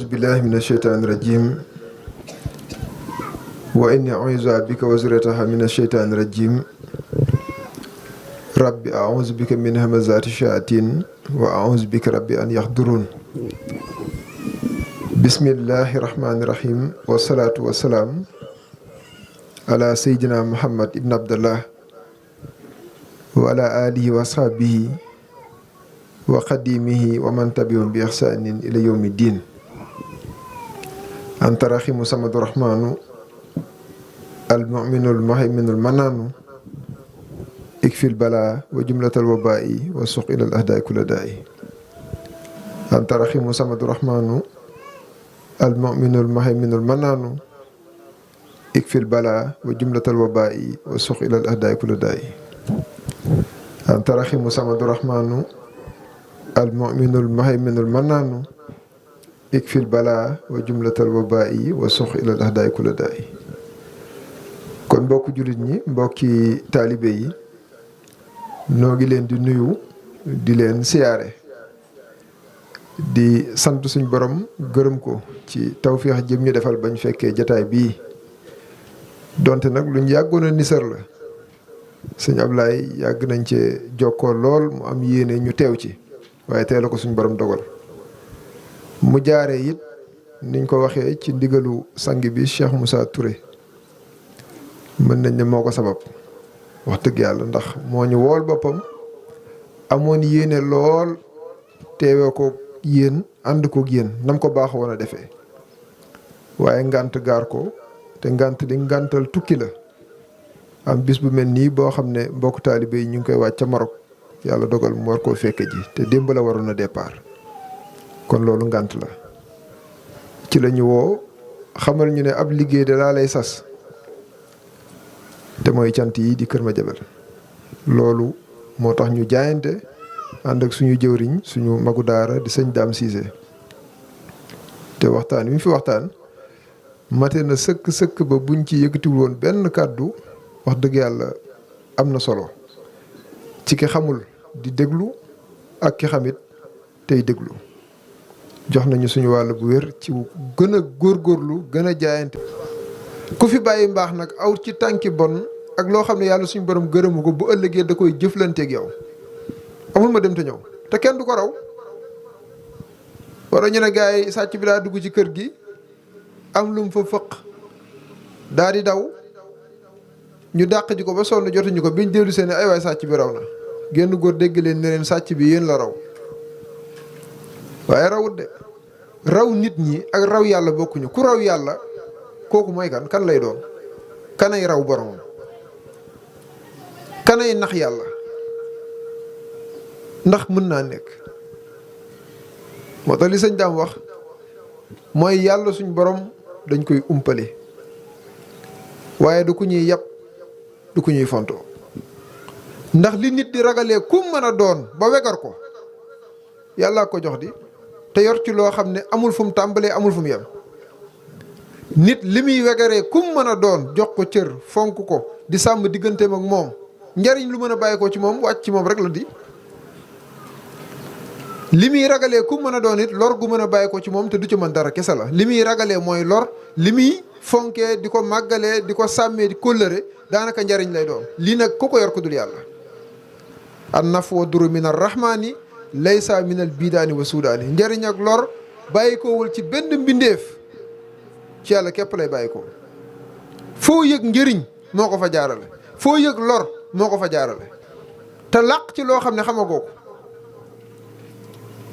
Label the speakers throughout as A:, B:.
A: بالله من الشيطان الرجيم وإني أعوذ بك وذريتها من الشيطان الرجيم ربي أعوذ بك من همزات الشياطين وأعوذ بك ربي أن يحضرون بسم الله الرحمن الرحيم والصلاة والسلام على سيدنا محمد ابن عبد الله وعلى آله وصحبه وقديمه ومن تبعهم بإحسان إلى يوم الدين أنت رحيم صمد الرحمن المؤمن المهيمن المنان اكفي البلاء وجملة الوباء وسوق إلى الأهداء كل داء أنت رحيم صمد الرحمن المؤمن المهيمن المنان اكفي البلاء وجملة الوباء وسوق إلى الأهداء كل داء أنت رحيم صمد الرحمن المؤمن المهيمن المنان اكفي البلاء وجملة الوباء وسوق إلى الأهداء كل داء kon mbokki jullit ñi mbokki taalibe yi noo ngi leen di nuyu di leen siyaare di sant suñ borom gërëm ko ci tawféex jëm ñu defal bañ fekkee jataay bii donte nag luñ yàggoon a nisar la sëñ Ablaye yàgg nañ cee jokkoo lool mu am yéene ñu teew ci waaye teel a ko suñ borom dogal mu jaaree it niñ ko waxee ci ndigalu sang bi Cheikh Moussa Touré mën nañ ne moo ko sabab wax dëgg yàlla ndax moo ñu wool boppam amoon yéene lool teewee ko yéen ànd ko yéen nam ko baax woon a defee waaye ngànt gaar ko te ngànt li ngàntal tukki la am bis bu mel nii boo xam ne mbokk taalibe yi ñu ngi koy wàcc ca Maroc yàlla dogal mu war koo fekke ji te démb la waroon a départ kon loolu ngànt la ci la ñu woo xamal ñu ne ab liggéey de laa lay sas te mooy cant yi di Kër Madiabel loolu moo tax ñu jaayante ànd ak suñu jëwriñ suñu magu daara di sëñ Dame Cissé te waxtaan wi mu fi waxtaan mate na sëkk ba buñ ci yëkkatiwul woon benn kàddu wax dëgg yàlla am na solo ci ki xamul di déglu ak ki xamit tey déglu jox nañu suñu wàll bu wér ci gën a góorgóorlu gën a jaayante ku fi bàyyi mbaax nag aw ci tànki bon ak loo xam ne yàlla suñu borom gërëmu ko bu ëllëgee da koy jëflanteeg yow amul ma dem te ñëw te kenn du ko raw wara ñu ne gars yi sàcc bi daa dugg ci kër gi am lu mu fa fëq daa di daw ñu dàq ji ko ba sonn jotuñu ko biñ dellu seen ay waay sàcc bi raw na génn góor dégg leen ne leen sàcc bi yéen la raw waaye rawut de raw nit ñi ak raw yàlla bokkuñu ku raw yàlla kooku mooy kan lay doon kanay raw boromam kanay nax yàlla ndax mën naa nekk moo tax li sëñ daam wax mooy yàlla suñ borom dañ koy umpale waaye du ku ñuy yàpp du ku ñuy fontoo ndax li nit di ragalee kum mën a doon ba wegar ko yàllaa ko jox di te yor ci loo xam ne amul fu mu tàmbalee amul fu mu yem nit li muy wegaree kum mën a doon jox ko cër fonk ko di sàmm digganteem ak moom njariñ lu mën a bàyyi ko ci moom wàcc ci moom rek la di li muy ragalee kum mën a doon it lor gu mën a bàyyi ko ci moom te du ci mën dara kese la li muy ragalee mooy lor li muy fonkee di ko màggalee di ko sàmmee di kóllëre daanaka njariñ lay doon lii nag ku ko yor ko dul yàlla an naf wa duru min ar rahmaani laysa min al bidaani wa suudaani njariñ ak lor bàyyi koowul ci benn mbindeef ci yàlla képp lay bàyyi ko foo yëg njëriñ moo ko fa jaarale foo yëg lor moo ko fa jaarale te làq ci loo xam ne xamagoo ko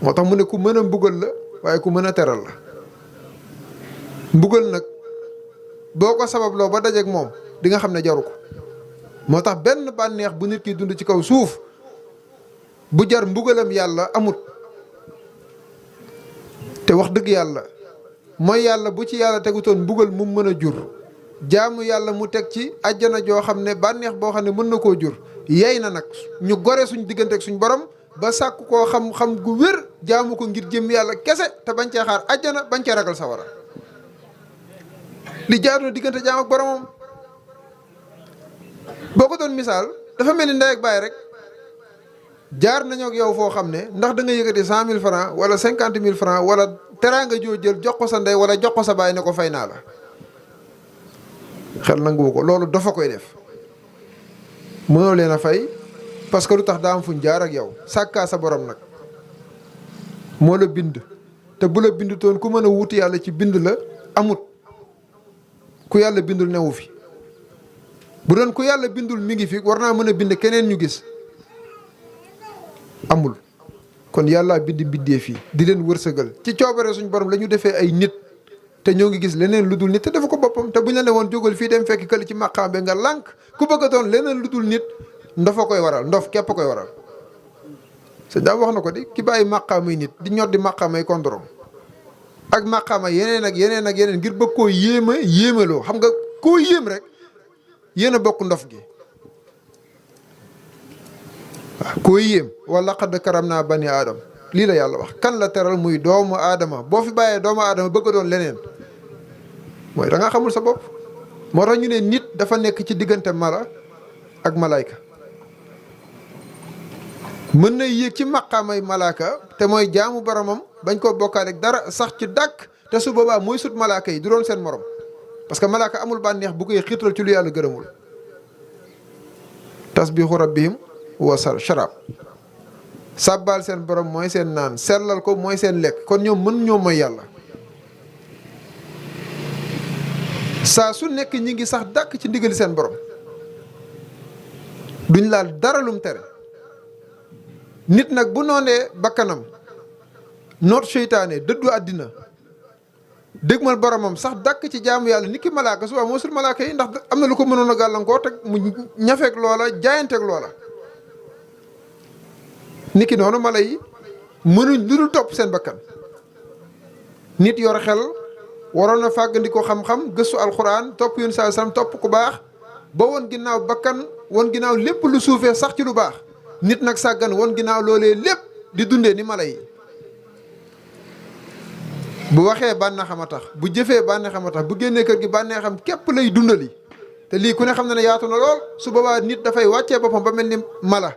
A: moo tax mu ne ku mën a mbugal la waaye ku mën a teral la mbugal nag boo ko sababloo ba dajeek moom di nga xam ne jaru ko moo tax benn bànneex bu nit ki dund ci kaw suuf bu jar mbugalam yàlla amut te wax dëgg yàlla mooy yàlla bu ci yàlla tegutoon mbugal mu mën a jur jaamu yàlla mu teg ci àjjana joo xam ne bànneex boo xam ne mën na koo jur yey na nag ñu gore suñ diggante ak suñ borom ba sàkk koo xam-xam gu wér jaamu ko ngir jëm yàlla kese te bañ cee xaar àjjana bañ cee ragal sawara li jaadu na diggante jaam ak boromam boo ko doon misaal dafa mel ni ndey ak baay rek jaar nañoo ak yow foo xam ne ndax da nga yëkkati 100 000 francs wala 50 000 francs wala teraanga joo jël jox ko sa ndey wala jox ko sa baay ne ko fay naa la xel nanguwu ko. loolu dafa koy def mënoo leen a fay parce que lu tax daa am fuñ jaar ak yow. sàkkaa sa borom nag moo la bind te bu la bind toon ku mën a wuti yàlla ci bind la amut. ku yàlla bindul newu fi. bu doon ku yàlla bindul mi ngi fi war naa mën a bind keneen ñu gis amul. kon yàlla bind biddee fii di leen wërsëgal ci coobare suñ borom la ñu defee ay nit te ñoo ngi gis leneen lu dul nit te dafa ko boppam. te buñ la ne woon jógal fii dem fekk këli ci màqaambe nga lànk ku bëgg a doon leneen lu dul nit ndofa koy waral ndof képp koy waral. sëñ daa wax na ko di ki bàyyi màqaamay nit di ñor di màqaamay kondorom ak màqaama yeneen ak yeneen ak yeneen ngir bëgg koo yéemaloo xam nga koo yéem rek yéen a bokk ndof gi. waaw koo yéem wala xadd karam naa bani aadama lii la yàlla wax. kan la teral muy doomu aadama. boo fi bàyyee doomu aadama bëgg a doon leneen mooy da nga xamul sa bopp. moo tax ñu ne nit dafa nekk ci diggante mala ak malayka. mën na yéeg ci maqaamay malaaka te mooy jaamu boromam bañ koo bokkaale ak dara sax ci dàkk te su boobaa mooy sut malaaka yi du doon seen morom parce que malaaka amul bànneex bu koy xiital ci lu yàlla gërëmul. tasbihu rabbihim wa sharab sàbbaal seen borom mooy seen naan sellal ko mooy seen lekk. kon ñoom mën ñoo mooy yàlla saa su nekk ñi ngi sax dàkk ci ndigali seen borom duñ laal dara lum tere. nit nag bu noonee bakkanam noot seytaane dëddu àddina dégmal boromam sax dàkk ci jaamu yàlla nit ki malaaka suba moo sul malaaka yi ndax am na lu ko mënoon a gàllankoor teg mu ñafeeg loola jaayanteeg loola. nit ki noonu mala yi mënuñ lu dul topp seen bakkan. nit yor xel waroon a fàggandiko xam-xam gëstu alxuraan topp yoon saa sam topp ku baax ba woon ginnaaw bakkan woon ginnaaw lépp lu suufee sax ci lu baax. nit nag sàggan woon ginnaaw loolee lépp di dundee ni mala yi. bu waxee bànneexam a tax bu jëfee bànneexam a tax bu génnee kër gi bànneexam képp lay dundali te lii ku ne xam na ne yaatu na lool. su boobaa nit dafay wàccee boppam ba mel ni mala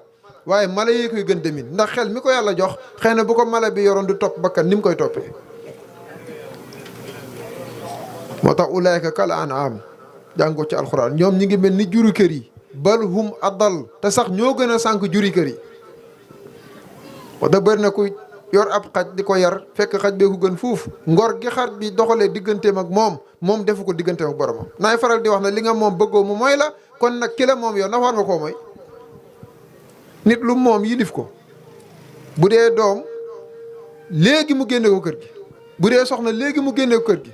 A: waaye mala yee koy gën demin ndax xel mi ko yàlla jox xëy na bu ko mala bi yoroon du topp bakkan ni mu koy toppee. moo tax ulaayka kal an'aam jàngoo ci alxuraan ñoom ñi ngi mel ni juru kër yi. bal hum adal te sax ñoo gën a sànq juri kër yi. moo tax bëri na ku yor ab xaj di ko yar fekk xaj bee ko gën fuuf ngor gi xar bi doxalee digganteem ak moom defu ko digganteem ak boromam. naay faral di wax ne li nga moom bëggoo mu mooy la kon nag ki la moom yow na war nga koo mooy. nit lu moom yilif ko bu dee doom léegi mu génne ko kër gi bu dee soxna léegi mu génne ko kër gi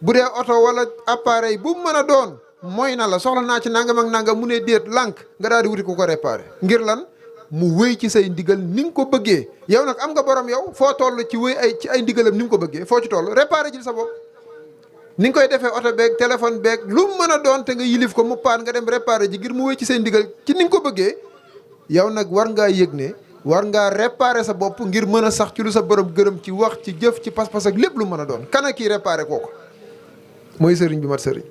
A: bu dee oto wala appareil bu mën a doon mooy na la soxla naa ci nangam ak nangam mu ne déet lànk nga daal di wuti ku ko réparé. ngir lan mu wéy ci say ndigal ni nga ko bëggee. yow nag am nga borom yow foo toll ci wéy ci ay ndigalam ni nga ko bëggee foo ci toll réparé ji sa bopp. ni nga koy defee oto beeg téléphone beeg lu mu mën a doon te nga yilif ko mu paan nga dem réparé ji ngir mu wéy ci say ndigal ci ni nga ko bëggee. yow nag war ngaa yëg ne war ngaa réparé sa bopp ngir mën a sax ci lu sa borom gërëm ci wax ci jëf ci pas-pas ak lépp lu mën a doon. kana kii réparé kooku mooy sëriñ bi mat sëriñ.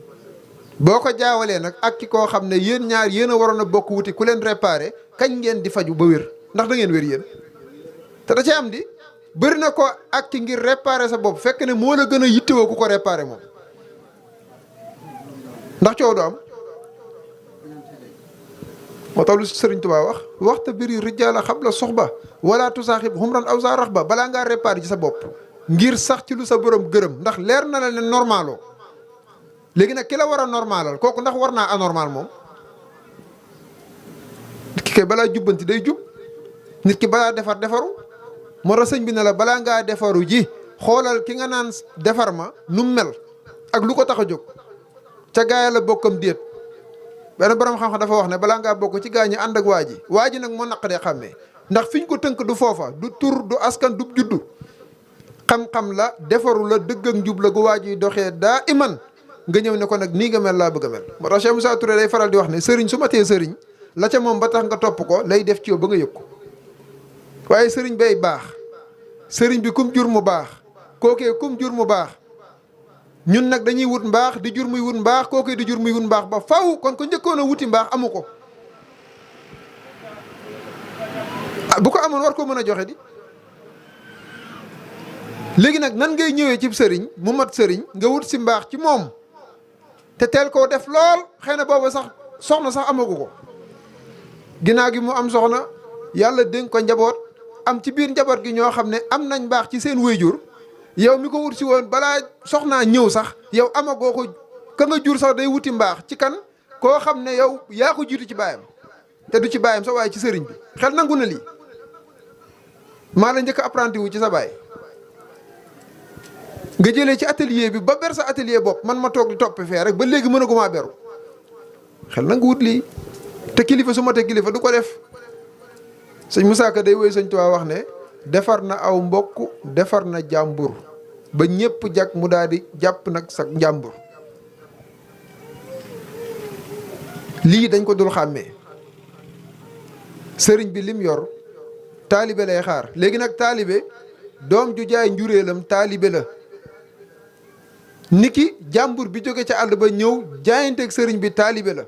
A: boo ko jaawalee nag ak ki koo xam ne yéen ñaar yéen a waroon a bokk wuti ku leen réparé kañ ngeen di faju ba wér ndax da ngeen wér yéen. te da cee am di bëri na ko ak ki ngir réparé sa bopp fekk ne moo la gën a yittewoo ku ko réparé moom ndax coow du am. moo tax lu sëriñ Tuubaa wax waxta biri rijaala xabla suxba wala tusaaxib humran aw sa raxba balaa ngaa réparé ci sa bopp ngir sax ci lu sa borom gërëm ndax leer na la ne normaloo léegi nag ki la war a normalal kooku ndax war naa anormal moom. nit ki kay balaa jubbanti day jub nit ki balaa defar defaru moo tax sëñ bi ne la balaa ngaa defaru ji xoolal ki nga naan defar ma nu mel ak lu ko tax a jóg ca gaaya la bokkam déet. benn borom xam-xam dafa wax ne balaa ngaa bokk ci gaa ñi ànd ak waa ji nag moo naqadee xàmmee ndax fi ñu ko tënk du foofa du tur du askan du juddu xam-xam la defaru la dëgg ak njub la gu waa ji doxee daa iman nga ñëw ne ko nag nii nga mel laa bëgg a mel. moo tax Cheikh Moussa Touré day faral di wax ne sëriñ su ma tee sëriñ la ca moom ba tax nga topp ko lay def ci yow ba nga yëg ko waaye sëriñ bay baax sëriñ bi kum jur mu baax kookee kum jur mu baax. ñun nag dañuy wut mbaax di jur muy wut mbaax kooku di jur muy wut mbaax ba faw kon ko njëkkoon a wuti mbaax amu ko bu ko amoon war koo mën a joxe di léegi nag nan ngay ñëwee ci sëriñ mu mat sëriñ nga wut si mbaax ci moom te teel koo def lool xëy na booba sax soxna sax amagu ko ginnaaw gi mu am soxna yàlla dénk ko njaboot am ci biir njaboot gi ñoo xam ne am nañ mbaax ci seen wéyjur yow mi ko wut si woon balaa soxnaa ñëw sax yow amagoo ko ka nga jur sax day wuti mbaax ci kan koo xam ne yow yaa ko jiitu ci baayam te du ci baayam sax waaye ci sëriñ bi xel nangu na lii maa la njëkk apprenti wu ci sa baay nga jëlee ci atelier bi ba ber sa atelier bopp man ma toog di topp fee rek ba léegi mën a gumaa beru xel nangu wut lii te kilifa su ma te kilifa du ko def sëñ Moussa Ka day woy sëñ Tuubaa wax ne defar na aw mbokk defar na jàmbur ba ñépp jag mu daal di jàpp nag sa njàmbur lii dañ ko dul xàmmee sëriñ bi lim yor taalibe lay xaar léegi nag taalibe doom ju jaay njuréelam taalibe la niki jàmbur bi jóge ca àll ba ñëw jaayanteeg sëriñ bi taalibe la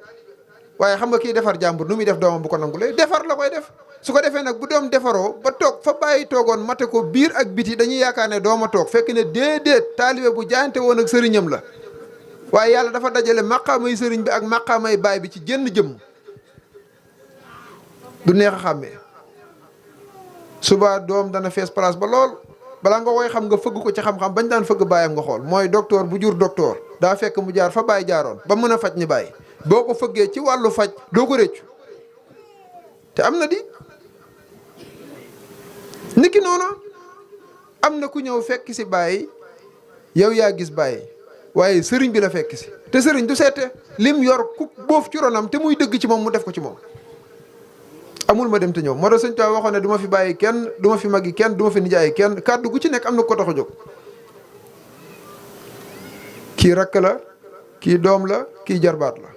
A: waaye xam nga kii defar jàmbur nu muy def doomam bu ko nangu lay defar la koy def su ko defee nag bu doom defaroo ba toog fa bàyyi toogoon mate ko biir ak biti dañuy yaakaar ne dooma toog fekk ne déedéet taalibe bu jaayante woon ak sëriñam la waaye yàlla dafa dajale maqaamay sëriñ bi ak maqaamay baay bi ci jënn jëmm du neex a xàmmee suba doom dana fees place ba lool balaa nga koy xam nga fëgg ko ci xam-xam bañ daan fëgg baayam nga xool mooy docteur bu jur docteur daa fekk mu jaar fa baay jaaroon ba mën a faj ni baay boo ko fëggee ci wàllu faj doo ko réccu te am na di niki noonu am na ku ñëw fekk si baay yow yaa gis baay waaye sëriñ bi la fekk si te sëriñ du seete lim yor ku boof ci ronam te muy dëgg ci moom mu def ko ci moom amul ma dem te ñëw moo tax sëñ Tuubaa waxoon ne du ma fi bàyyi kenn du ma fi magi kenn du ma fi nijaay kenn kàddu gu ci nekk am na ko tax a jóg kii rakk la kii doom la kii jarbaat la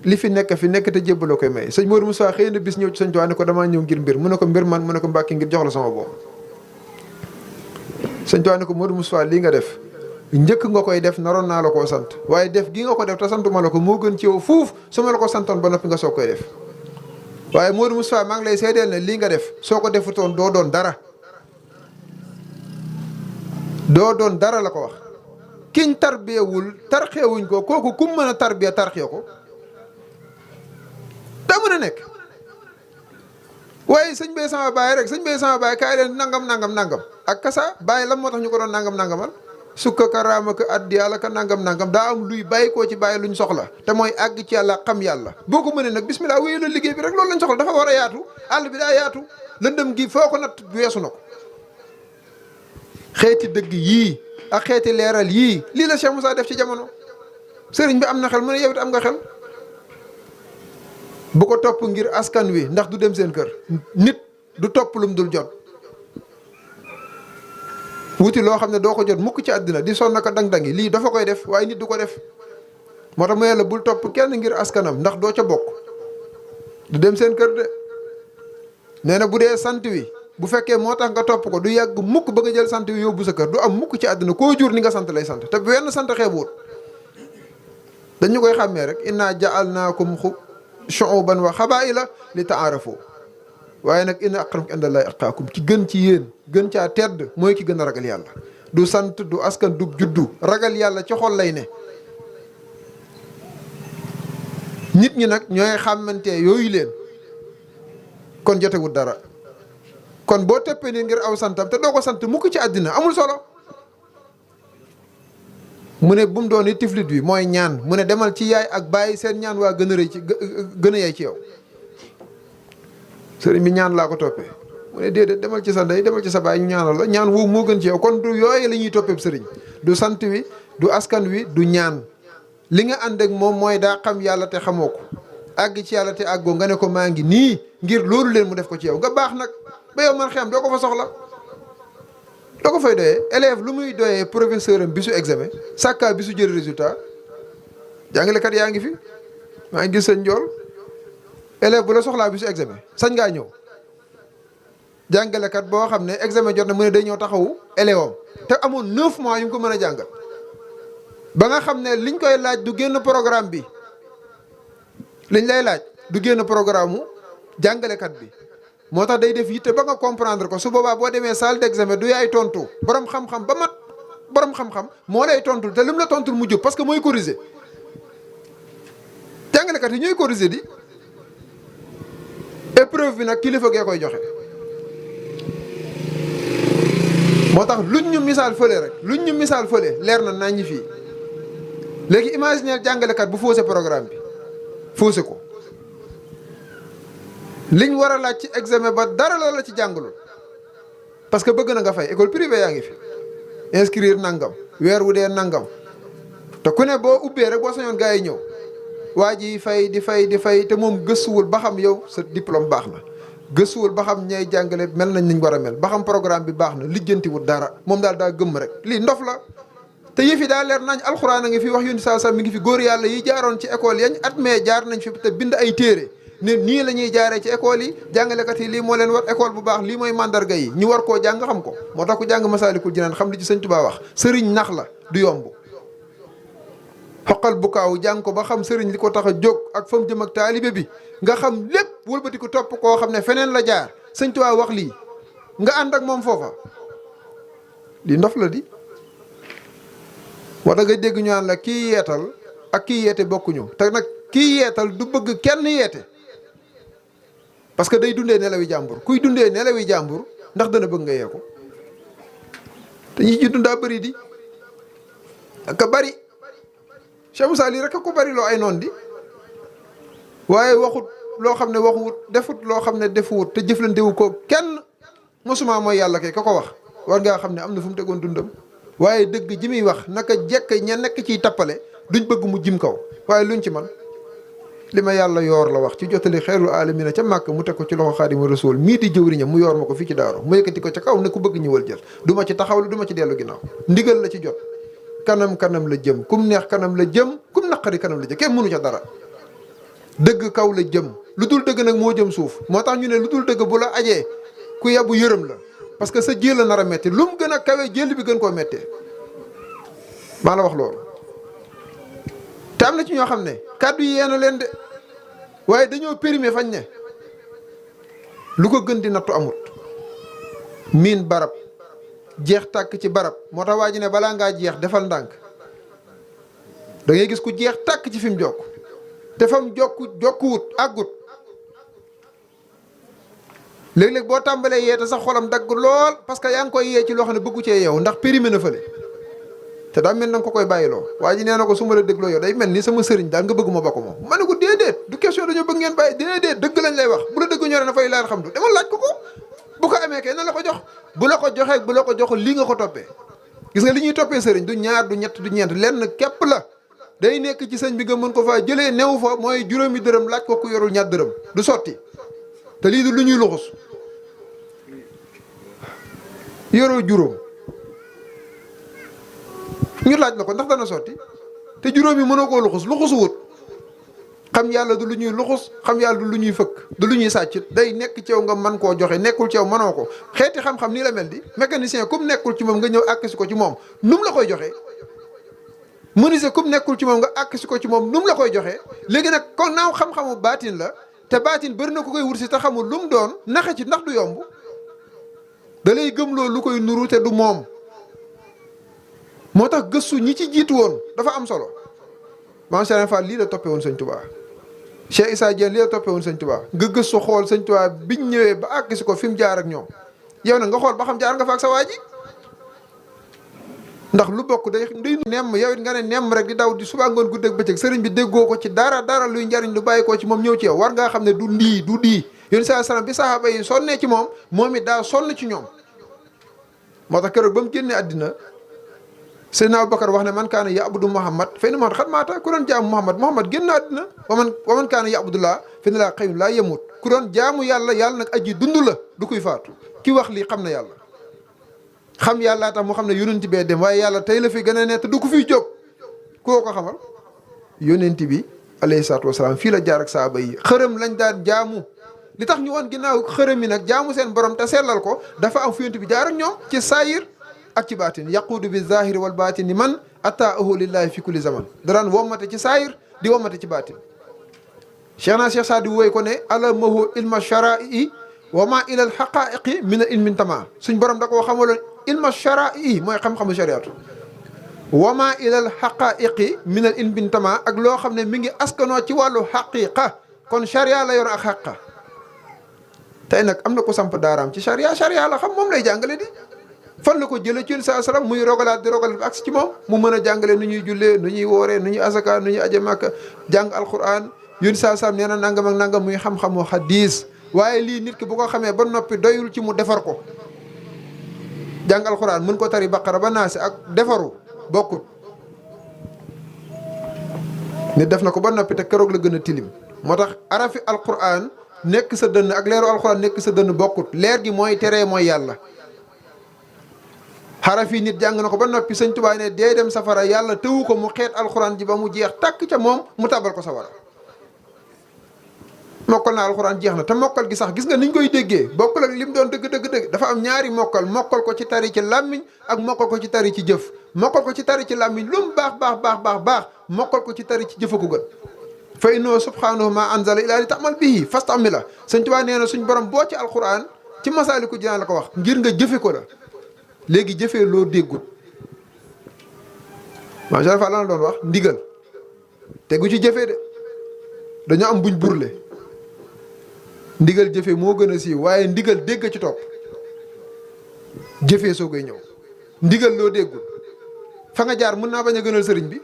A: li fi nekk te jébbaloo koy may sëñ Modou Moussa xëy na bis ñëw ci sëñ Tuubaa ne ko damaa ñëw ngir mbir mu ne ko mbir man mu ne ko Mbàkke ngir jox la sama bopp sëñ Tuubaa ne ko Modou Moussa lii nga def njëkk nga koy def naroon naa la koo sant waaye def gi nga ko def te santuma la ko moo gën ci yow fuuf su ma la ko santoon ba noppi nga soog koy def waaye Modou Moustapha maa ngi lay seedeel ne lii nga def soo ko defutoon doo doon dara la ko wax kiñ tarbeewul tarxeewuñ ko kooku kum mën a tarbiya tarxee ko daa mën a nekk waaye sëñ bee sama baay rek sëñ bee sama baay kaay leen nangam ak kasa bàyyi lan moo tax ñu ko doon nangamal sukka ka raama ka addi yàlla ka nangam daa am luy bàyyi koo ci bàyyi luñ soxla te mooy àgg ci yàlla xam yàlla boo ko mënee nag bismillah wéyu la liggéey bi rek loolu lañ soxla dafa war a yaatu àll bi daa yaatu lëndëm gi foo ko natt weesu na ko xeeti dëgg yii ak xeeti leeral yii lii la Cheikh Moussa def ci jamono sëriñ bi am na xel mu ne yow it am nga xel bu ko topp ngir askan wi ndax du dem seen kër nit du topp lum dul jot wuti loo xam ne doo ko jot mukk ci àddina di sonn ko dang-dangi lii dafa koy def waaye nit du ko def moo tax mu yàlla bul topp kenn ngir askanam ndax doo ca bokk du dem seen kër de nee na bu dee sant wi bu fekkee moo tax nga topp ko du yàgg mukk ba nga jël sant wi yóbbu sa kër du am mukk ci àddina koo jur ni nga sant lay sant te wenn sant xeebuwut dañu koy xàmmee rek inna ja'alnaakum shu'uban wa xabaa'ila li ta'aarafu waaye nag inna akramakum indallahi atqaakum ki gën ci yéen gën caa tedd mooy ki gën a ragal yàlla du sant du askan du juddu ragal yàlla ci xol lay ne nit ñi nag ñooy xàmmante yooyu leen kon jotewut dara kon boo teppee ni ngir aw santam te doo ko sant mukk ci àddina amul solo mu ne bu mu doon ni tiflit bi mooy ñaan mu ne demal ci yaay ak bàyyi seen ñaan waa gën a rëy ci gën a yey ci yow sëriñ bi ñaan laa ko toppee mu ne déedéet demal ci sa ndey demal ci sa baay ñu ñaanal la ñaan woowu moo gën ci yow kon du yooye la ñuy toppee sëriñ du sant wi du askan wi du ñaan li nga ànd ak moom mooy daa xam yàlla te xamoo ko àgg ci yàlla te àggoo nga ne ko maa ngi nii ngir loolu leen mu def ko ci yow nga baax nag ba yow man xam doo ko fa soxla doo ko fay doyee élève lu muy doyee professeur am bisu examen sàkkaa bisu jël résultat jàngalekat yaa ngi fi maa ngi gis seen njool élève bu la soxlaa bisu examen sañ ngaa ñëw jàngalekat boo xam ne examen jot na mu ne day ñëw taxawu élève am te amoon 9 mois yu mu ko mën a jàngal ba nga xam ne liñ koy laaj du génn programme bi liñ lay laaj du génn programme mu jàngalekat bi moo tax day def yitte ba nga comprendre ko su boobaa boo demee salle d'examen du yaay tontu borom xam-xam ba mat borom xam-xam moo lay tontul te lim la tontul mu jub parce que mooy corriger jàngalekat yi ñooy corriger di épreuve bi nag kilifa gee koy joxe. moo tax luñ ñu misaal fële rek luñ ñu misaal fële leer na nañ ñi fii léegi imaginer jàngalekat bu faussé programme bi faussé ko liñ war a laaj ci examen ba dara la ci jàngalul parce que bëgg na nga fay école privée yaa ngi fi inscrire nangam weer wu dee nangam te ku ne boo ubbee rek boo sañoon gars yi ñëw waa ji fay di fay te moom gëstuwul ba xam yow sa diplôme baax na gëstuwul ba xam ñay jàngale mel nañ niñ war a mel ba xam programme bi baax na lijjantiwul dara moom daal daa gëmm rek lii ndof la te yëf yi daa leer nañ alxuraan a ngi fi wax yu ni saa mi ngi fi góor yàlla yi jaaroon ci école yañ at mee jaar nañ fi te bind ay téere ne nii la ñuy jaaree ci école yi jàngalekat yi lii moo leen war école bu baax lii mooy mandarga yi ñu war koo jàng xam ko moo tax ku jàng Masaalikul Jinaan xam li ci Sëñ Tuubaa wax sëriñ nax la du yomb xoqal bu kaaw jàng ko ba xam sëriñ li ko tax a jóg ak fa mu jëm ak taalibe bi nga xam lépp wëlbati ko topp koo xam ne feneen la jaar Sëñ Tuubaa wax lii nga ànd ak moom foofa li ndof la di moo tax nga dégg ñu naan la kii yeetal ak kii yeete bokkuñu te nag kii yeetal du bëgg kenn yeete parce que day dundee nelawi jàmbur kuy dundee nelawi jàmbur ndax dana bëgg nga yee ko te ñi ci dund daa bëri di ak a bëri Cheikh Moussa lii rek a ko bëri loo ay noon di waaye waxut loo xam ne waxuwut defut loo xam ne defuwut te jëflantewu ko kenn mosuma mooy yàlla kay ka ko wax war ngaa xam ne am na fu mu tegoon dundam waaye dëgg ji muy wax naka jekk ña nekk ciy tappale duñ bëgg mu jim kaw waaye luñ ci man li ma yàlla yoor la wax ci jottali xeerul aalamiina ca màkk mu teg ko ci loxo Xaadimu Rasuul mii di jëwriñam mu yoor ma ko fii ci daaru mu yëkkati ko ca kaw ne ku bëgg ñëwal jël du ma ci taxawlu du ma ci dellu ginnaaw ndigal la ci jot kanam la jëm kum neex kanam la jëm kum naqari kanam la jëm kenn mënu ca dara dëgg kaw la jëm lu dul dëgg nag moo jëm suuf moo tax ñu ne lu dul dëgg bu la ajee ku yabu yërëm la parce que sa jël la nar a metti lu mu gën a kawe jël bi gën koo mettee maa la wax loolu te am na ci ñoo xam ne kàddu yi yeena leen de waaye dañoo périmé fañ ne lu ko gën di nattu amut miin barab jeex tàkk ci barab moo tax waa ji ne balaa ngaa jeex defal ndànk da ngay gis ku jeex tàkk ci fi mu jokk te fam jokkuwut àggut léeg-léeg boo tàmbalee yeete sax xolam dagg lool parce que yaa ngi koy yee ci loo xam ne bëggu cee yow ndax périmé na fële te daa mel na nga ko koy bàyyiloo waa ji nee na ko su ma la dégloo yow day mel ni sama sëriñ daal nga bëgg ma bokk moom ma ne ko déedéet du question dañoo bëgg ngeen bàyyi déedéet dëgg lañ lay wax bu la dëgg ñoree na fay laal xam du demal laaj ko bu ko amee kay na la ko jox bu la ko joxee bu la ko joxul lii nga ko toppee gis nga li ñuy toppee sëriñ du ñaar du ñett du ñeent lenn képp la day nekk ci sëñ bi nga mën ko faa jëlee new fa mooy juróomi dërëm laaj ko ku yorul ñaar dërëm du sotti te lii du lu ñuy luxus yoroo juróom ñu laaj la ko ndax dana sotti te juróom yi mënoo koo luxusu wut xam yàlla du lu ñuy luxus xam yàlla du lu ñuy fëkk du lu ñuy sàcc day nekk ci yow nga mën koo joxe nekkul ci yow mënoo ko xeeti xam-xam nii la mel di mécanicien comme nekkul ci moom nga ñëw àkk si ko ci moom nu mu la koy joxee menuisier comme nekkul ci moom nga àkk si ko ci moom nu mu la koy joxee léegi nag kon naaw xam-xamu baatin la te baatin bëri na ko koy wut si te xamul lu mu doon naxe ci ndax du yomb da lay gëmloo lu koy nuru te du moom moo tax gëstu ñi ci jiitu woon dafa am solo maam Serigne Fall lii la toppee woon sëñ Touba Cheikh Issa Diène lii la toppee woon sëñ Touba nga gëstu xool sëñ Touba biñ ñëwee ba àgg si ko fi mu jaar ak ñoom yow nag nga xool ba xam jaar nga fa ak sa waa ji ndax lu bokk day nemm yow it nga ne nemm rek di daw di suba ngoon guddeeg bëccëg sëriñ bi déggoo ko ci dara luy njariñ lu bàyyi ko ci moom ñëw ci yow war ngaa xam ne du ndii yéen saa salaam bi saxaaba yi sonnee ci moom it daa sonn ci ñoom moo tax keroog ba mu génnee àddina Seydina Abubakar wax ne man kaana ya'budu Muhammad fa inna Muhammad xat maata ku doon jaamu Muhammad génn àddina wa man kaana ya'budullah fa inna Llaaha hayyun laa yamuut ku doon jaamu yàlla nag aji dund la du kuy faatu ki wax lii xam na yàlla xam yàlla tax mu xam ne yonent bee dem waaye yàlla tey la fi gën a ne te du ko fiy jóg koo ko xamal yonent bi alayhi salaatu wasalaam fii la jaar ak saaba yi xërëm lañ daan jaamu li tax ñu woon ginnaaw xërëm yi nag jaamu seen borom te sellal ko dafa am fu yonent bi jaar ak ñoom ci saayir ak ci baatin yaquudu bi zahiri wal baatini man ataahu lillahi fi kulli zaman daraan wommate ci saayir di wommate ci baatin cheikh Saadi woy ko ne alamahu ilma sharai wa ma ila al xaqaiqi min al ilmin tama suñ borom da koo xamaloon ilma sharai mooy xam-xamu shariatu wa ma ila al xaqaiqi min al ilmin tama ak loo xam ne mi ngi askanoo ci wàllu xaqiqa kon sharia la yor ak xaqa tey nag am na ko samp daaraam ci sharia la xam moom lay jàngale di fan la ko jële ci saa salaam muy rogalaat di rogalaat bi agsi ci moom mu mën a jàngale nu ñuy jullee nu ñuy wooree nu ñuy asaka nu ñuy aje màkka jàng alquran yun saa salaam nee na nangam ak nangam muy xam-xamu xadis waaye lii nit ki bu ko xamee ba noppi doyul ci mu defar ko jàng alquran mën ko tari baqara ba naasi ak defaru bokkut nit def na ko ba noppi te keroog la gën a tilim moo tax arafi alquran nekk sa dënn ak leeru alquran nekk sa dënn bokkut leer gi mooy teree mooy yàlla xaraf yi nit jàng na ko ba noppi sëñ Tuubaa ne dee dem safara yàlla tëwu ko mu xeet alxuraan ji ba mu jeex tàkk ca moom mu tàbbal ko safara mokkal na alxuraan jeex na te mokkal gi sax gis nga niñ koy déggee bokkul ak lim doon dëgg dafa am ñaari mokkal ko ci tari ci làmmiñ ak mokkal ko ci tari ci jëf mokkal ko ci tari ci làmmiñ lu mu baax mokkal ko ci tari ci jëfa ko gën fa innahu subhanahu ma anzala illa li ta'mal bihi fastamila sëñ Tuubaa nee na suñ borom boo ci alxuraan ci Masaalikul Jinaan la ko wax ngir nga jëfe ko la léegi jëfee loo déggut macha allah la doon wax ndigal tegu ci jëfee de dañoo am buñ burle ndigal jëfee moo gën a siiw waaye ndigal dégg ci topp jëfee soo koy ñëw ndigal loo déggut fa nga jaar mën naa bañ a gënal sëriñ bi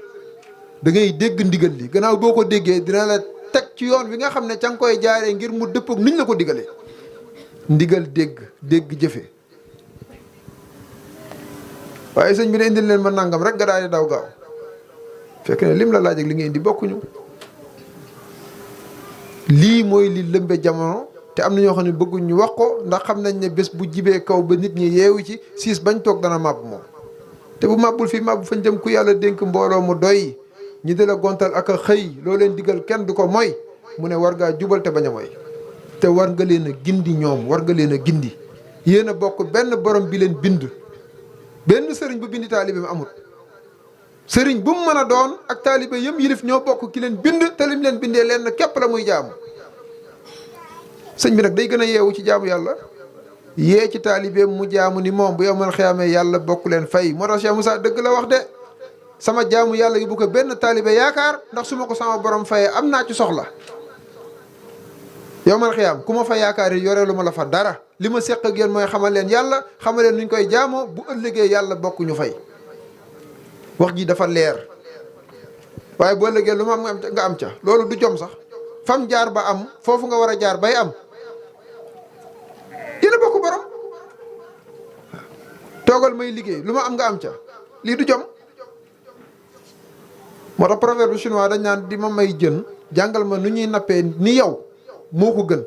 A: da ngay dégg ndigal li gannaaw boo ko déggee dina la teg ci yoon wi nga xam ne ca nga koy jaaree ngir mu dëpp ak niñ la ko digalee ndigal dégg jëfee waaye sëñ bi ne indil leen ma nangam rek nga daal di daw gaaw fekk ne lim la laaj ak li nga indi bokkuñu lii mooy li lëmbe jamono te am na ñoo xam ne bëgguñ ñu wax ko ndax xam nañ ne bés bu jibee kaw ba nit ñi yeewu ci siis bañ toog dana màbb moom te bu màbbul fii màbb fañ jëm ku yàlla dénk mbooloo mu doy ñi di la gontal ak a xëy loo leen digal kenn du ko moy mu ne war ngaa jubal te bañ a moy te war nga leen a gindi ñoom war nga leen a gindi yéen a bokk benn borom bi leen bind benn sëriñ bu bindi taalibe amut sëriñ bu mu mën a doon ak taalibe yëm yilif ñoo bokk ki leen bind te lim leen bindee leen képp la muy jaamu sëñ bi nag day gën a yeewu ci jaamu yàlla yee ci taalibe mu jaamu ni moom bu yowmal xiyaamee yàlla bokk leen fay moo tax Cheikh Moussa dëgg la wax de sama jaamu yàlla yi bu ko benn taalibe yaakaar ndax su ma ko sama borom fayee am naa ci soxla yowmal xiyaam ku ma fa yaakaar yi yoreelu ma la fa dara li ma seq ak yéen mooy xamal leen yàlla xamal leen nuñ koy jaamoo bu ëllëgee yàlla bokk ñu fay wax ji dafa leer waaye bu ëllëgee lu ma am nga am ca loolu du jom sax fam jaar ba am foofu nga war a jaar bay am yéen a bokk borom toogal may liggéey lu ma am nga am ca lii du jom moo tax proverbe chinois dañ naan di ma may jën jàngal ma nu ñuy nappee ni yow moo ko gën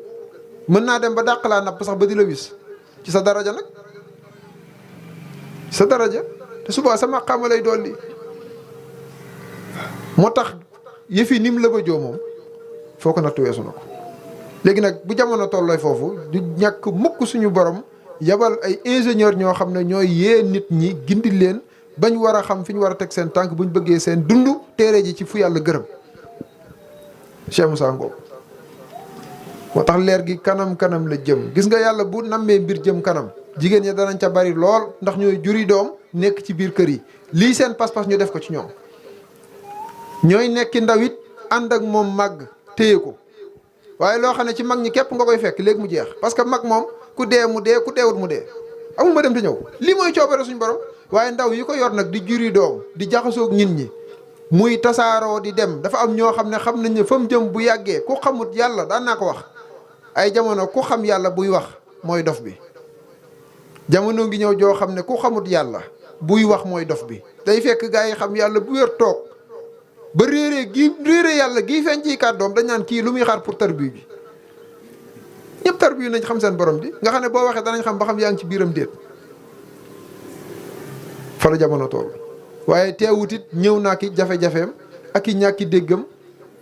A: mën naa dem ba dàq laa napp sax ba di la wis ci sa daraja nag sa daraja te suba sama xama lay dolli moo tax yëfi nim la ba joo moom foo ko nattu weesu na ko léegi nag bu jamono tollooy foofu du ñàkk mukk suñu borom yabal ay ingénieur ñoo xam ne ñooy yee nit ñi gindi leen bañ war a xam fi ñu war a teg seen tànk buñ bëggee seen dund téere ji ci fu yàlla gërëm Cheikh Moussa Ngom moo tax leer gi kanam la jëm gis nga yàlla bu nammee mbir jëm kanam jigéen ñi danañ ca bari lool ndax ñooy juri doom nekk ci biir kër yi lii seen pas-pas ñu def ko ci ñoom ñooy nekki ndaw it ànd ak moom màgg téye ko waaye loo xam ne ci mag ñi képp nga koy fekk léegi mu jeex parce que mag moom ku dee mu dee ku deewut mu dee amul ma dem te ñëw lii mooy coobare suñu borom waaye ndaw yi ko yor nag di juri doom di jaxasoog nit ñi muy tasaaroo di dem dafa am ñoo xam ne xam nañ ne fa mu jëm bu yàggee ku xamut yàlla daan naa ko wax ay jamono ku xam yàlla buy wax mooy dof bi jamono ngi ñëw joo xam ne ku xamut yàlla buy wax mooy dof bi day fekk gaa yi xam yàlla bu wér toog ba réere yàlla gii feeñ ci kàddoom dañ naan kii lu muy xaar pour tarbiyu bi ñëpp tarbiyu nañ xam seen borom bi nga xam ne boo waxee danañ xam ba xam yaa ngi ci biiram déet fa la jamono tool waaye teewut it ñëw naa ki jafe-jafeem ak i ñàkki déggam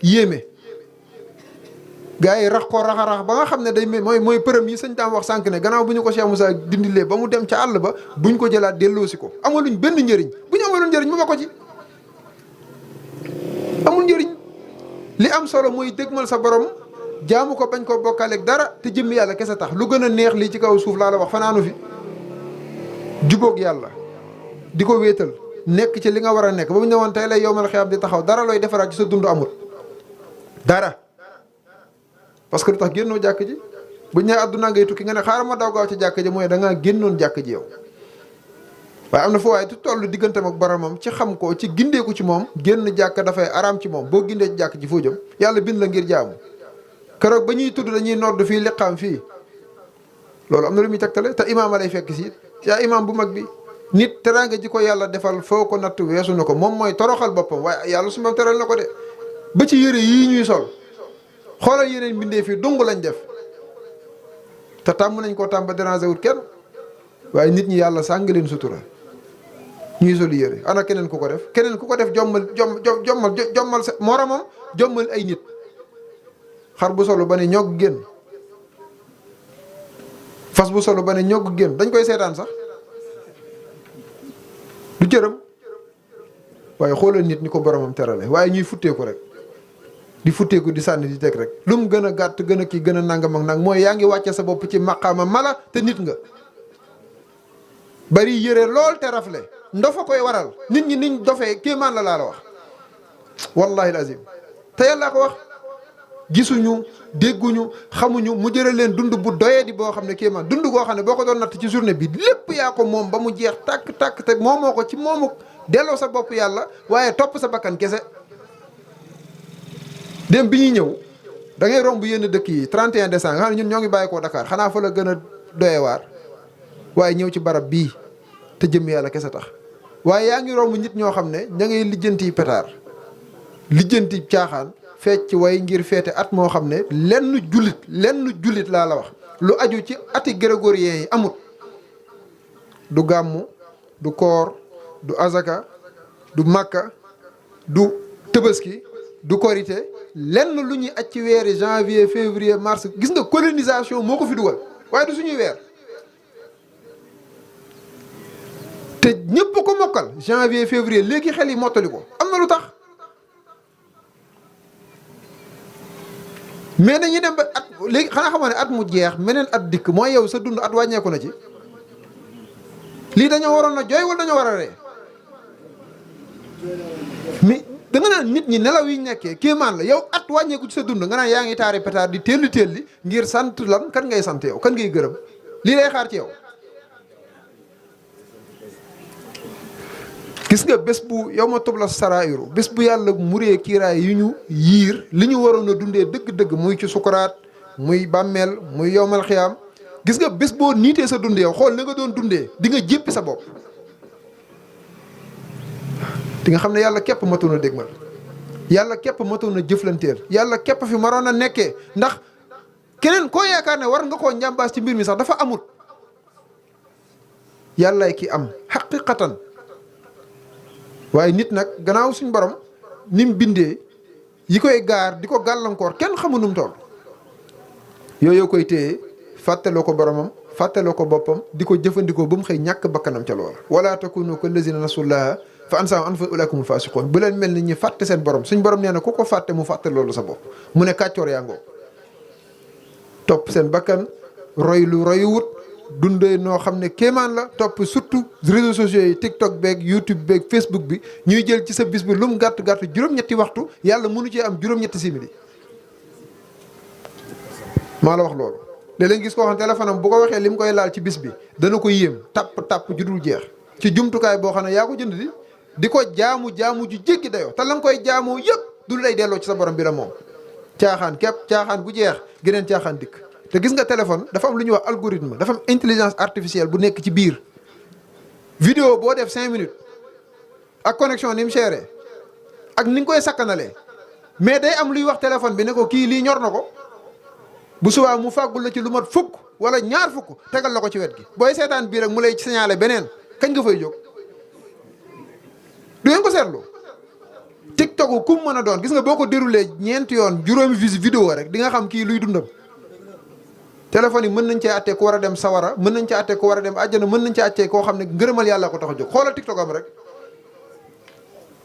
A: yéeme gaa yi rax ko rax ba nga xam ne day mooy përëm yi sëñ Daam wax sànq ne gannaaw bu ñu ko Cheikh Moussa dindilee ba mu dem ca àll ba buñ ko jëlaat delloosi ko amaluñ benn njëriñ bu ñu amaloon njëriñ mu ba ko ci amul njëriñ li am solo mooy dëgmal sa borom jaamu ko bañ koo bokkaaleeg dara te jëmmi yàlla kese tax. lu gën a neex lii ci kaw suuf laa la wax fanaanu fi jubóog yàlla di ko wéetal nekk ci li nga war a nekk ba mu ñëwoon tey lay yowmal xiyaam di taxaw dara looy defaraat ci sa dund amul dara. parce que lu tax génnoo jàkk ji buñ ne àdduna ngay tukki nga ne xaaral ma daw gaaw ci jàkk ji mooy da ngaa génnoon jàkk ji yow. waaye am na foo waaye tu toll digganteem ak boromam ci xam ko ci gindeeku ci moom génn jàkk dafay araam ci moom boo gindee ci jàkk ji foo jëm yàlla bind la ngir jaamu. keroog ba ñuy tudd dañuy nodd fii liqaam fii loolu am na lu muy tegtale te imaam lay fekk si yaa imaam bu mag bi nit teraanga ji ko yàlla defal foo ko natt weesu na ko moom mooy toroxal boppam waaye yàlla su ma teral na ko de ba ci yére yii ñuy sol xoolal yeneen mbindee fii dung lañ def te tàmm nañ koo tàmm ba déranger wut kenn waaye nit ñi yàlla sàng leen sutura ñuy sol yére ana keneen ku ko def keneen ku ko def jommal sa moromam jommal ay nit xar bu solo ba ne ñog génn fas bu solo ba ne ñog génn dañ koy seetaan sax du jërëm waaye xoolal nit ñi ko boromam terale waaye ñuy futteeku rek di futteeku di sànni di teg rek lu mu gën a gàtt gën a kii gën a nangam ak nag mooy yaa ngi wàcce sa bopp ci maqaama mala te nit nga bari yëre lool te rafle ndofa koy waral nit ñi niñ dofee kéemaan la laa la wax wallahi azim te yàlla ko wax gisuñu dégguñu xamuñu mu jëral leen dund bu doyee di boo xam ne kéemaan dund goo xam ne boo ko doon natt ci journée bi lépp yaa ko moom ba mu jeex tàkk tàkk te moomoo ko ci moomu delloo sa bopp yàlla waaye topp sa bakkan kese dem bi ñuy ñëw da ngay romb yenn dëkk yi 31 décembre nga xam ne ñun ñoo ngi bàyyi koo Dakar xanaa fa la gën a doyewaar waaye ñëw ci barab bii te jëm yàlla kese tax waaye yaa ngi romb nit ñoo xam ne ña ngay lijjanti pétard lijjanti caaxaan fecc way ngir feete at moo xam ne lenn jullit laa la wax lu aju ci ati grégorien yi amut du gàmmu du koor du azaka du makka du tëbaski du korité lenn lu ñuy aj ci weeri janvier février mars gis nga colonisation moo ko fi dugal waaye du suñuy weer te ñëpp ko mokkal janvier février léegi xel yi mottali ko am na lu tax mais dañuy dem ba at léegi xanaa xamoo ne at mu jeex meneen at dikk mooy yow sa dund at wàññeeku na ci lii dañoo waroon a jooy wala dañoo war a ree mais da nga naan nit ñi nelaw yi nekkee kéemaan la yow at wàññeeku ci sa dund nga naan yaa ngi taari pétard di telli ngir sant lan kan ngay sant yow kan ngay gërëm lii lay xaar ci yow. gis nga bés bu yow ma tubla saraayiru bés bu yàlla muree kiiraay yu ñu yiir li ñu waroon a dundee dëgg-dëgg muy ci sukuraat muy bàmmeel muy yowmal xiyaam gis nga bés boo niitee sa dund yow xool na nga doon dundee di nga jéppi sa bopp di nga xam ne yàlla képp matoon a dégmal yàlla képp matoon a jëflanteel yàlla képp fi maroon a nekkee ndax keneen koo yaakaar ne war nga koo njàmbaas ci mbir mi sax dafa amut yàllaay ki am xaqiqatan waaye nit nag gannaaw suñ borom ni mu bindee yi koy gaar di ko gàllankoor kenn xamu nu mu toll yooyu koy téye fàttaloo ko boromam fàttaloo ko boppam di ko jëfandikoo ba mu xëy ñàkk bakkanam ca loola wala takunu kallazina nasullaha fa ansaahum anfusahum ulaa'ikumul faasiquun bu leen mel ni ñi fàtte seen borom suñ borom nee na ku ko fàtte mu fàtte loolu sa bopp mu ne kàccoor yaa ngoo topp seen bakkan roy lu royuwut dundee noo xam ne kéemaan la topp surtout réseaux sociaux yi TikTok beeg YouTube beeg Facebook bi ñuy jël ci sa bis bi lu mu gàtt gàtt juróom-ñetti waxtu yàlla mënu cee am juróom-ñetti simili maa la wax loolu. léeg-léeg gis koo xam téléphone am bu ko waxee li mu koy laal ci bis bi dana ko yéem tàpp ju dul jeex ci jumtukaay boo xam ne yaa ko jënd di ko jaamu ju jéggi dayoo te la nga koy jaamoo yëpp du lay delloo ci sa borom bi la moom. caaxaan képp caaxaan bu jeex geneen caaxaan dikk. te gis nga téléphone dafa am lu ñuy wax algorithme dafa am intelligence artificielle bu nekk ci biir vidéo boo def 5 minutes ak connexion ni mu chéré ak ni nga koy sakkanalee mais day am luy wax téléphone bi ne ko kii lii ñor na ko bu subaa mu fàggul la ci lu mat fukk wala ñaar fukk tegal la ko ci wet gi booy seetaan bii rek mu lay signalé beneen kañ nga fay jóg du ngeen ko seetlu TikTok ku mu mën a doon gis nga boo ko déroulé ñeenti yoon juróomi vidéo rek di nga xam kii luy dundam. téléphone yi mën nañ cee àttee ku war a dem sawara mën nañ cee àttee ku war a dem àjjana mën nañ cee àttee koo xam ne ngërëmal yàlla ko tax a jóg xoolal TikTok am rek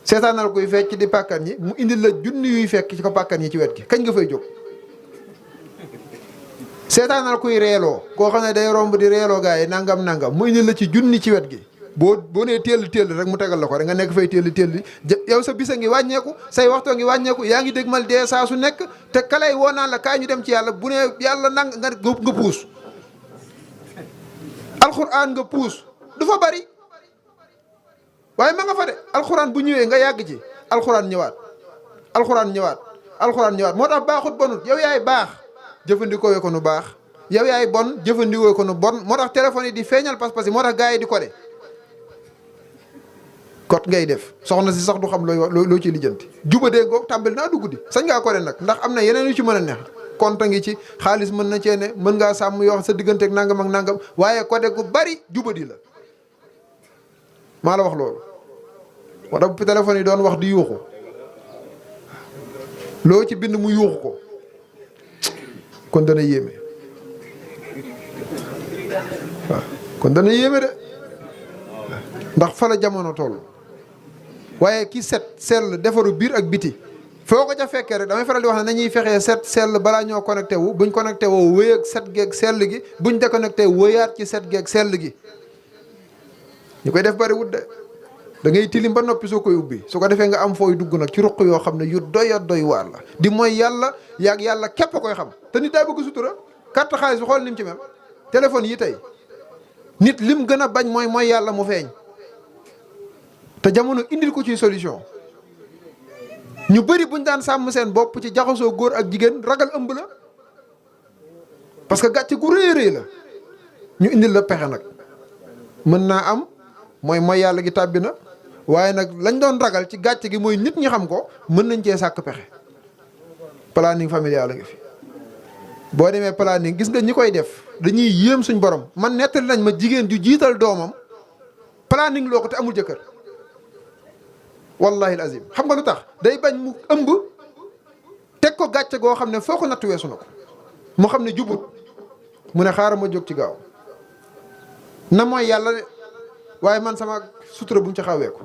A: seetaanal kuy fecc di pàkkan yi mu indil la junni yuy fekk ci ko pàkkan yi ci wet gi kañ nga fay jóg seetaanal kuy reeloo koo xam ne day romb di reeloo gars yi nangam mu indi la ci junni ci wet gi boo nee téel rek mu tegal la ko rek nga nekk fay téel yow sa bisa ngi wàññeeku say waxtoo ngi wàññeeku yaa ngi dégmal dee saa su nekk te kalay woo naan la kaay ñu dem ci yàlla bu ne yàlla nga puus alxuraan nga puus du fa bari waaye ma nga fa de alxuraan bu ñëwee nga yàgg ci alxuraan ñëwaat moo tax baaxut bonut yow yaay baax jëfandikoo ko nu baax yow yaay bon jëfandikoo ko nu bon moo tax téléphone yi di feeñal pas-pas yi moo tax gars yi di ko de kot ngay def soxna si sax du xam loo ci lijjanti jubadee ngoog tàmbali naa dugg di sañ ngaa ko de nag ndax am na yeneen yu ci mën a neex compte ngi ci xaalis mën na cee ne mën ngaa sàmm yoo xam sa digganteeg nangam ak nangam waaye côté gu bari jubadi la maa la wax loolu. moo tax bu téléphone yi doon wax di yuuxu loo ci bind mu yuuxu ko kon dana yéeme waaw kon dana yéeme de ndax fa la jamono toll waaye ki set sell defaru biir ak biti. foo ko ca fekkee rek damay faral di wax ne nañuy fexee set sell balaa ñoo connecté wu buñ connecté woo wéy ak set geeg sell gi buñ déconnecté wéyaat ci set geeg sell gi ñu koy def bari wut de da ngay tilim ba noppi soo koy ubbi su ko defee nga am fooy dugg nag ci ruq yoo xam ne yu doy waar la di mooy yàlla yaag yàlla képp a koy xam te nit daa bëgg sutura carte xaalis bi xool ni mu ci mel téléphone yi tey nit lim gën a bañ mooy yàlla mu feeñ te jamono indil ko ci solution ñu bëri buñ daan sàmm seen bopp ci jaxasoo góor ak jigéen ragal ëmb la parce que gàcce gu rëy la ñu indil la pexe nag mën naa am mooy yàlla gi tàbbi na waaye nag lañ doon ragal ci gàcce gi mooy nit ñi xam ko mën nañ cee sàkk pexe planning familial la nga fi boo demee planning gis nga ñi koy def dañuy yéem suñ borom man nettali nañ ma jigéen ju jiital doomam planning loo ko te amul jëkkër wallahi azim xam nga lu tax day bañ mu ëmb teg ko gàcce goo xam ne foo ko nattu weesu na ko mu xam ne jubut mu ne xaaral ma jóg ci gaaw na mooy yàlla de waaye man sama sutura bu mu ci xawee ko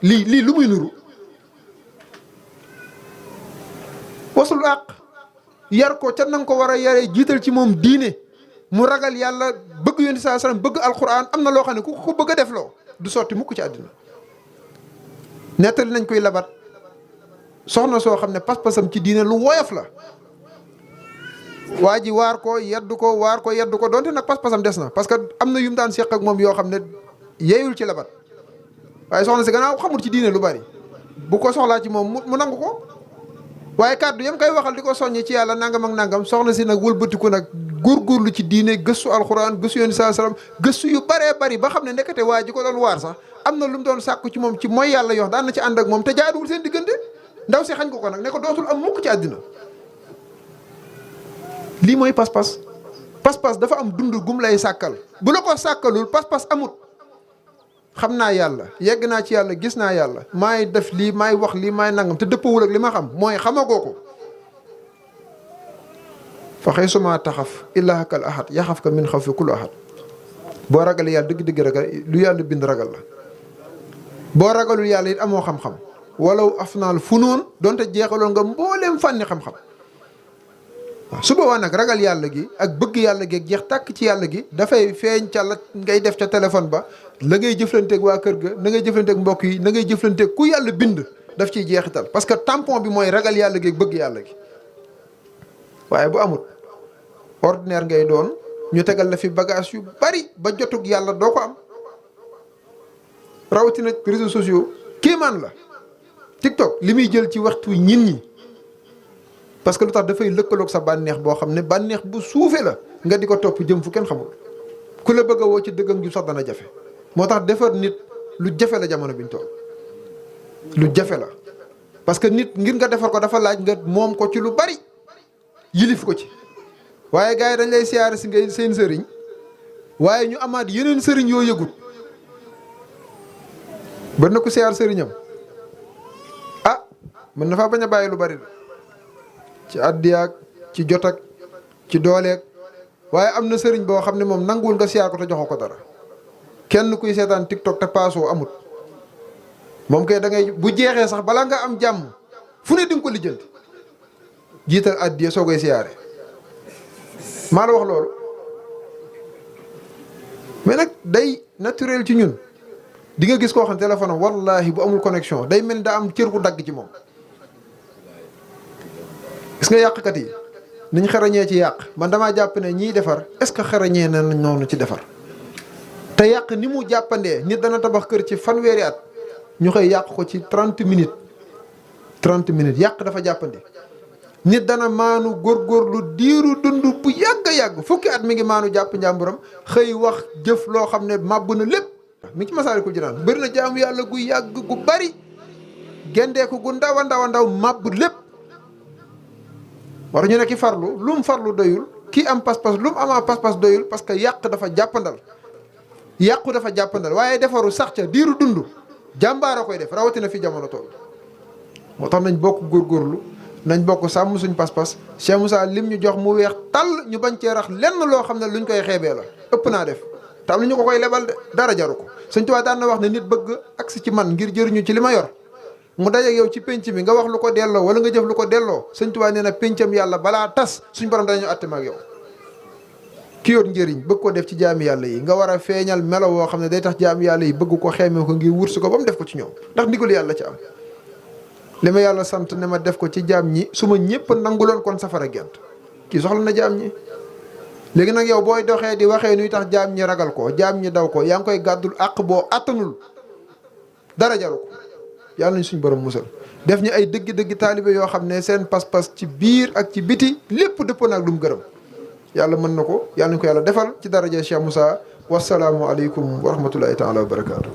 A: lii lu muy nuru wasul àq yar ko ca na nga ko war a yaree jiital ci moom diine mu ragal yàlla bëgg yonent saa sallam bëgg alquran am na loo xam ne ku ko bëgg a def loo du sotti mukk ci àddina nettali nañ koy labat soxna soo xam ne pas-pasam ci diine lu woyof la waa ji waar ko yeddu ko donte nag pas-pasam des na parce que am na yu mu daan seq ak moom yoo xam ne yeeyul ci labat waaye soxna si gannaaw xamul ci diine lu bari bu ko soxlaa ci moom mu nangu ko waaye kàddu yam koy waxal di ko soññi ci yàlla nangam ak nangam soxna si nag wëlbatiku nag góorgóorlu ci diine gëstu alxuraan gëstu yonent saa salaam gëstu yu baree bari ba xam ne nekkate waa ji ko doon waar sax am na lu mu doon sàkku ci moom ci mooy yàlla yox daan na ci ànd ak moom te jaaduwul seen diggante ndaw si xañ ko nag ne ko dootul am mukk ci àddina lii mooy pas-pas dafa am dund gum lay sàkkal bu la ko sàkkalul pas-pas amut xam naa yàlla yegg naa ci yàlla gis naa yàlla maay def lii maay wax lii maay nangam te dëppawul ak li ma xam mooy xamagoo ko fa xëy suma taxaf illahakal ahad yaxaf ka min xaw fi kullu ahad boo ragalee yàlla dëgg-dëgg ragal lu yàlla bind ragal la boo ragalul yàlla it amoo xam-xam walaw afnaal funoon donte jeexaloon nga mbooleem fànni xam-xam waaw su boobaa nag ragal yàlla gi ak bëgg yàlla gi ak jeex tàkk ci yàlla gi dafay feeñ ca la ngay def ca téléphone ba la ngay jëflanteeg waa kër ga na ngay jëflanteeg mbokk yi na ngay jëflanteeg ku yàlla bind daf ciy jeexital parce que tampon bi mooy ragal yàlla gi ak bëgg yàlla gi waaye bu amut ordinaire ngay doon ñu tegal la fi bagage yu bari ba jotug yàlla doo ko am rawatina réseaux sociaux kéemaan la TikTok li muy jël ci waxtu ñin ñi parce que lu tax dafay lëkkaloog sa bànneex boo xam ne bànneex bu suufee la nga di ko topp jëm fu kenn xamul ku la bëgg a woo ci dëggam ju sax dana jafe moo tax defar nit lu jafe la jamono biñ toll lu jafe la parce que nit ngir nga defar ko dafa laaj nga moom ko ci lu bari yilif ko ci waaye gars yi dañ lay siyaare si ngay seen sëriñ waaye ñu amaat yeneen sëriñ yoo yëgut ba na ko siyaar sëriñam mën na faa bañ a bàyyi lu bari ci addiyaag ci jotak ci dooleeg waaye am na sëriñ boo xam ne moom nanguwul nga siyaar ko te joxoo ko dara kenn kuy seetaan TikTok te paasoo amut moom kay da ngay bu jeexee sax balaa nga am jàmm fu ne di nga ko lijjanti jiital addiya soo koy siyaare maa la wax loolu. mais nag day naturel ci ñun di nga gis koo xam téléphone am wallahi bu amul connexion day mel ni daa am cër bu dagg ci moom. gis nga yàqkat yi niñ xarañee ci yàq man damaa jàpp ne ñiy defar est-ce que xarañee na noonu ci defar. te yàq ni mu jàppandee nit dana tabax kër ci fanweeri at ñu xëy yàq ko ci 30 minutes 30 minutes yàq dafa jàppandi. nit dana maanu góorgóorlu diiru dund bu yàgg a yàgg fukki at mi ngi maanu jàpp njàmburam xëy wax jëf loo xam ne màbb na lépp. mi ngi ci Masaalikul Jinaan bëri na jaamu yàlla gu yàgg gu bari gendeeku gu ndaw a ndaw a ndaw màbb lépp. war ñu ne ki farlu lu mu farlu doyul ki am pas-pas lu mu amaa pas-pas doyul parce que yàq dafa jàppandal. yàqu dafa jàppandal waaye defaru sax ca diiru dund jàmbaar a koy def rawatina fi jamono toll. moo tax nañ bokk góorgóorlu nañ bokk sàmm suñ pas-pas Cheikh Moussa lim ñu jox mu weex tàll ñu bañ cee rax lenn loo xam ne luñ koy xeebee la ëpp naa def te am na ñu ko koy lebal de dara jaru ko. Sëñ Tuubaa daan na wax ne nit bëgg agsi ci man ngir jëriñu ci li ma yor mu dajeeg yow ci pénc mi nga wax lu ko delloo wala nga jëf lu ko delloo Sëñ Tuubaa nee na péncam yàlla balaa tas suñ borom danañu àtte ma ak yow. ki yor njëriñ bëgg ko def ci jaami yàlla yi nga war a feeñal melo woo xam ne day tax jaami yàlla yi bëgg ko xeemee ko ngir wursu ko ba mu def ko ci ñoom ndax ndigal yàlla ci am. li ma yàlla sant ne ma def ko ci jaam ñi su ma ñëpp nanguloon kon safara gent kii soxla na jaam ñi. léegi nag yow booy doxee di waxee nuy tax jaam ñi ragal ko jaam ñi daw ko yaa ngi koy gàddul àq boo attanul dara jaru ko yàlla nañ suñ borom musal def ñu ay dëgg-dëgg taalibe yoo xam ne seen pas-pas ci biir ak ci biti lépp dëppoo na ak lu mu gërëm yàlla mën na ko yàlla nañ ko yàlla defal ci daraja Cheikh Moussa wasalaamu aleykum wa rahmatullahi taala wa barakaatu.